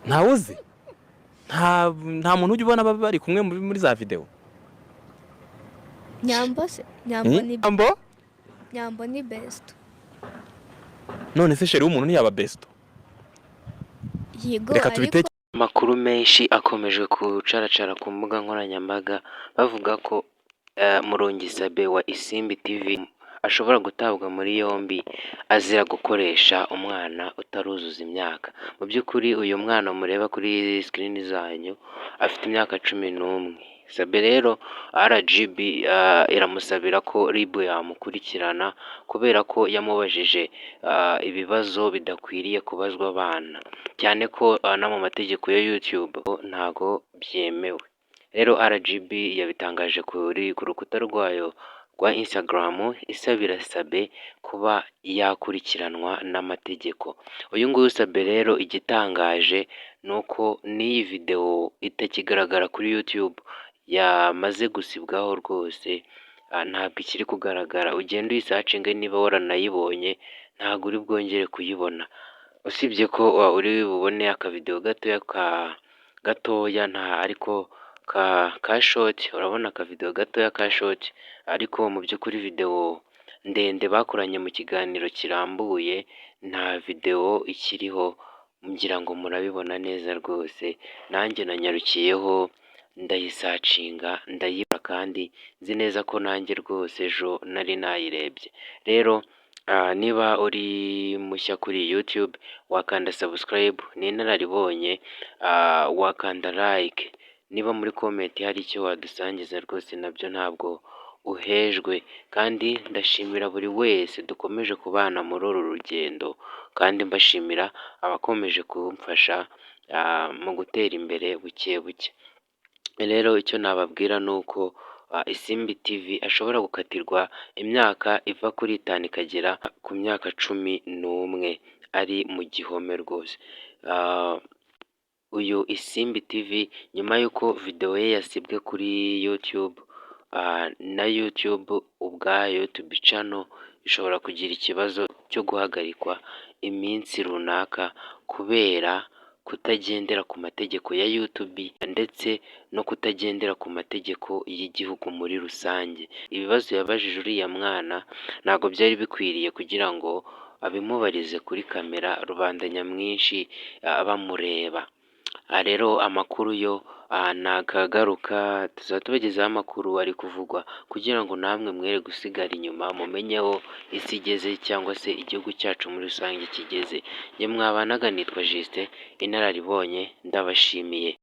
Ntawe uzi? Nta muntu ujya ubona bari kumwe muri za videwo? Nyambo se? Nyambo ni Nyambo? Nyambo ni besto. None se chéri w'umuntu ntiyaba besto? Yego. Reka ariko tubiteke. Amakuru menshi akomeje gucaracara ku mbuga nkoranyambaga bavuga ko Murungi Sabin wa Isimbi TV ashobora gutabwa muri yombi azira gukoresha umwana utaruzuza imyaka. Mu by'ukuri uyu mwana mureba kuri screen zanyu afite imyaka 11. Sabin rero RGB iramusabira ko RIB yamukurikirana kubera ko yamubajije ibibazo bidakwiriye kubazwa abana, cyane ko no mu mategeko ya YouTube ntago byemewe. Rero RGB yabitangaje ku rukuta rwayo rwa Instagram isabira Sabin kuba yakurikiranwa n'amategeko. Uyu nguyu Sabin rero, igitangaje ni uko n'iyi videwo itakigaragara kuri YouTube, yamaze gusibwaho rwose, ntabwo ikiri kugaragara. Ugende uyisearchinge, niba waranayibonye ntabwo uri bwongere kuyibona, usibye ko uri bubone akavidewo gatoya ka gatoya nta ariko ka short. Urabona akavidewo gatoya ka short, ariko mu by'ukuri videwo ndende bakoranye mu kiganiro kirambuye nta videwo ikiriho. Ngira ngo murabibona neza rwose, nanjye nanyarukiyeho ndayisearchinga ndayibura, kandi nzi neza ko nanjye rwose ejo nari nayirebye. Rero niba uri mushya kuri YouTube wakanda subscribe, ni inararibonye wakanda like, niba muri comment hari icyo wadusangiza rwose nabyo ntabwo uhejwe. Kandi ndashimira buri wese dukomeje kubana muri uru rugendo, kandi mbashimira abakomeje kumfasha mu gutera imbere buke buke. Rero icyo nababwira ni uko Isimbi TV ashobora gukatirwa imyaka iva kuri 5 ikagera ku myaka 11 ari mu gihome rwose. Uyu Isimbi TV, nyuma y'uko videwo ye yasibwe kuri YouTube na YouTube ubwayo, YouTube channel ishobora kugira ikibazo cyo guhagarikwa iminsi runaka kubera kutagendera ku mategeko ya YouTube ndetse no kutagendera ku mategeko y'igihugu muri rusange. Ibibazo yabajije uriya mwana ntabwo byari bikwiriye kugira ngo abimubarize kuri kamera rubanda nyamwinshi bamureba. Rero amakuru yo ntakagaruka, tuzaba tubagezaho amakuru ari kuvugwa kugira ngo namwe mwere gusigara inyuma, mumenye aho isi igeze cyangwa se igihugu cyacu muri rusange kigeze. Njye mwabanaga nitwa Justin, inararibonye, ndabashimiye.